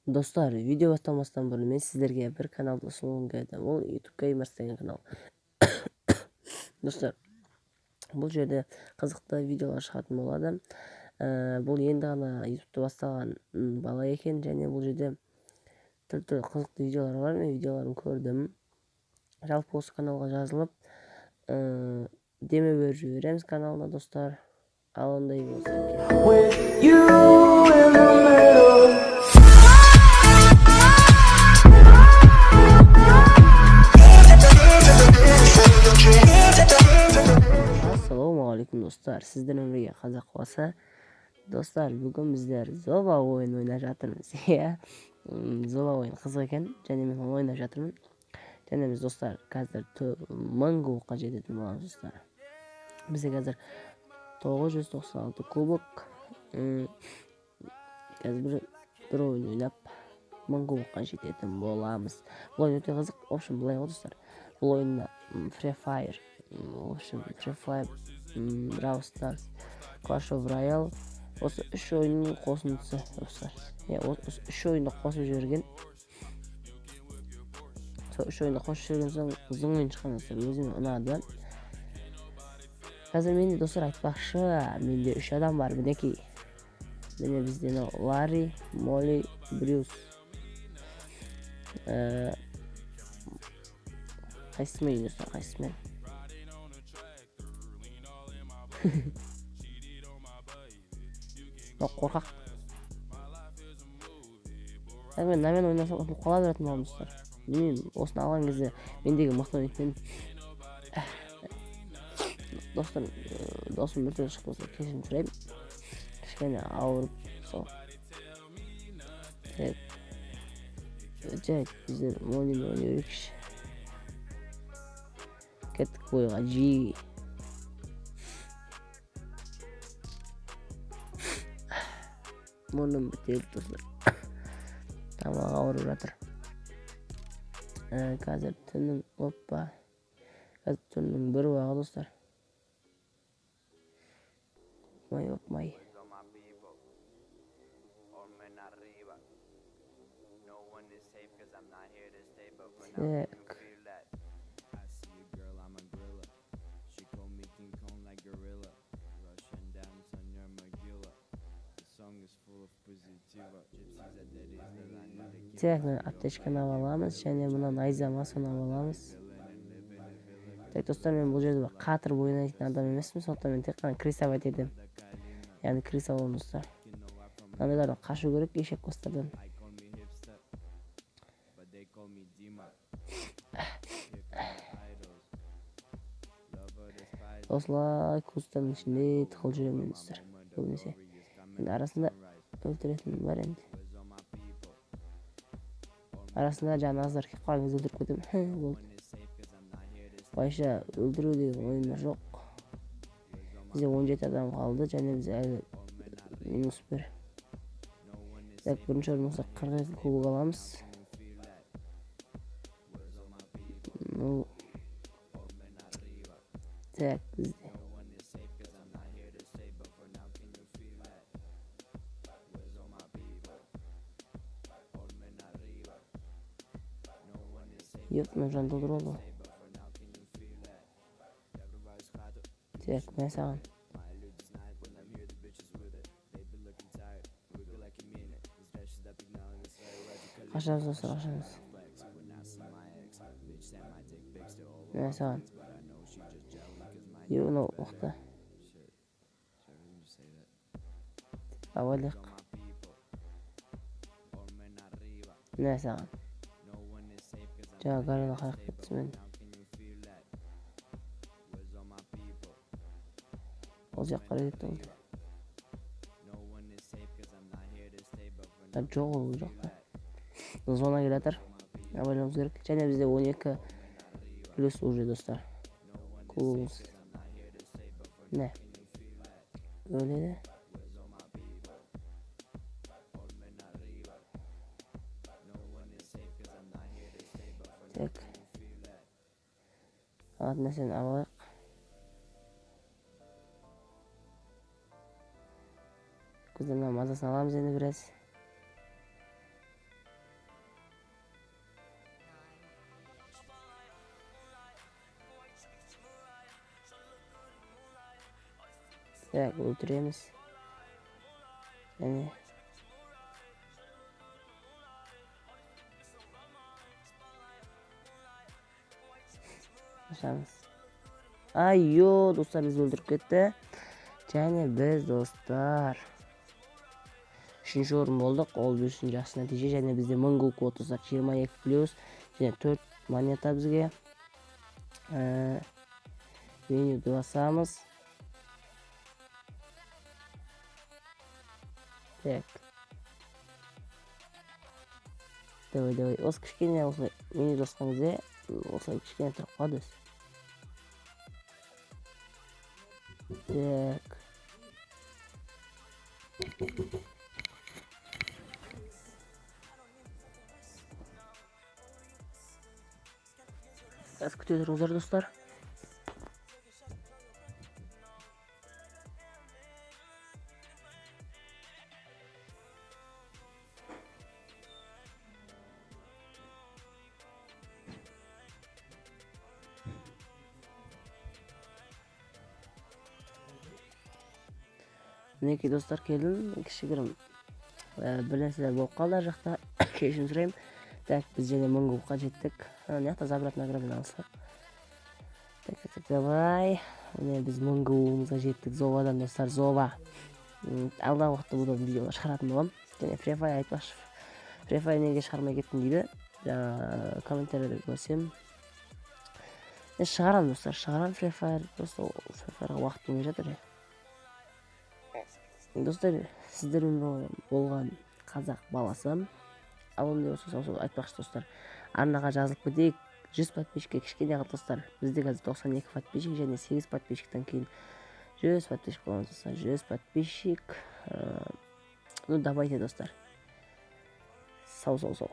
Достар, видео басталмастан бұрын мен сіздерге бір каналды ұсынғым келді. Ол YouTube Gamers деген канал. Достар, бұл жерде қызықты видеолар шығатын болады. Бұл енді ғана YouTube'та бастаған бала екен, және бұл жерде түрлі қызықты видеолар бар. Мен видеоларын көрдім. Жалпы осы каналға жазылып, демеу беріп жібереміз каналына, достар. Ал ондай болса. With you in the middle. Ассалаумағалейкум, достар. Сіздермен бірге Қазақ Қуасы. Достар, бүгін біздер Зола ойын ойнап жатырмыз. Иә, Зола ойын қызық екен, және мен оны ойнап жатырмын. Және біз, достар, қазір 1000 кубокқа жететін боламыз, достар. Бізде қазір 996 кубок. Қазір бір ойын ойнап 1000 кубокқа жететін боламыз. Бұл ойын өте қызық. В общем, былай ғой, достар. Бұл ойында Free Fire, в общем, Free Fire, Brawl Stars, Clash of Royale, осы үш ойынның қосындысы, достар. Иә, осы үш ойынды қосып жіберген. Сол үш ойынды қосып жіберген соң ұзын ойын шыққан, достар. Өзіме ұнады. Қазір менде, достар, айтпақшы, менде үш адам бар, мінекей. Міне бізде мынау Ларри, Молли, Брюс. Қайсысымен, достар, қайсысымен? Мынау қорқақ. Мен мынамен ойнасам ұтылып қала беретін боламын, достар. Білмеймін, осыны алған кезде мендегі мықты ойнайтын. Достар, досым бір түрлі шығып қалса, кешірім сұраймын. Кішкене ауырып сол. Так. Жай, біздер Моллимен ойнай берейікші. Кеттік бойға, жи. Мұрным бітеліп, достар. Тамақ ауырып жатыр. Қазір түннің, опа. Қазір түннің бір уағы, достар. Опмай, опмай. Так. Так, мына аптечканы алып аламыз, және мына найза ма, соны алып аламыз. Так, достар, мен бұл жерде бір қатырып ойнайтын адам емеспін, сондықтан мен тек қана крисовать етемін. Яғни криса боламын, достар. Мынандайлардан қашу керек, ешек костардан. Осылай кустардың ішінде тығылып жүремін мен, достар. Көбінесе. Енді арасында өлтіретін бар енді. Арасында жаны аздар келіп қалған кезде өлтіріп кетемін. Болды. Былайша өлтіру деген ойында жоқ. Бізде 17 адам қалды, және біз әлі минус 1. Так, бірінші орын болса 42 кубок аламыз. Ну, так, бізде. Yok, мына жан толтырып алды ғой. Так, мә саған. Қашамыз, достар, қашамыз. Мә саған. Yok, мынау мықты. Абайлайық. Мә саған. Жаңа горилла қайық кетті мен. Ол жаққа қарай кетті ол. Жоқ, ол жақта. Зона келе жатыр. Абайлауымыз керек. Және бізде 12 плюс уже, достар. Кубогымыз. Не? Өледі. Так. Алатын нәрсені алып алайық. Біздер мына мазасын аламыз енді біраз. Так, өлтіреміз. Және қашамыз. Айо, достар, бізді өлтіріп кетті. Және біз, достар, 3-ші орын болдық. Ол біз үшін жақсы нәтиже. Және бізде 1000 гулк болды, достар, 22 плюс және 4 монета бізге. Менюді басамыз. Так. Давай, давай. Осы кішкене осылай менюді басқан кезде осылай кішкене тұрып қалады өзі. Так. Аз күте тұрыңыздар, достар. Мінекей, достар, келдім. Кішігірім бір нәрселер болып қалды ар жақта. Кешірім сұраймын. Так, біз және 1000 гулкқа жеттік. Мына жақта забрать награданы алсақ. Так, так, так, давай. Міне біз 1000 гулымызға жеттік. Зовадан, достар, Зова. Алдағы уақытта бұдан видеолар шығаратын боламын. Және Free Fire айтпақшы. Free Fire неге шығармай кеттің дейді. Жаңа комментарийлерде көрсем. Мен шығарамын, достар, шығарамын Free Fire. Просто ол Free Fire'ға уақыт болмай жатыр. Достар, сіздермен болған қазақ баласы. Ал ондай болса, сол айтпақшы, достар, арнаға жазылып кетейік. 100 подписчикке кішкене қалды, достар. Бізде қазір 92 подписчик және 8 подписчиктен кейін 100 подписчик боламыз, достар. 100 подписчик. Ну, давайте, достар. Сау, сау, сау.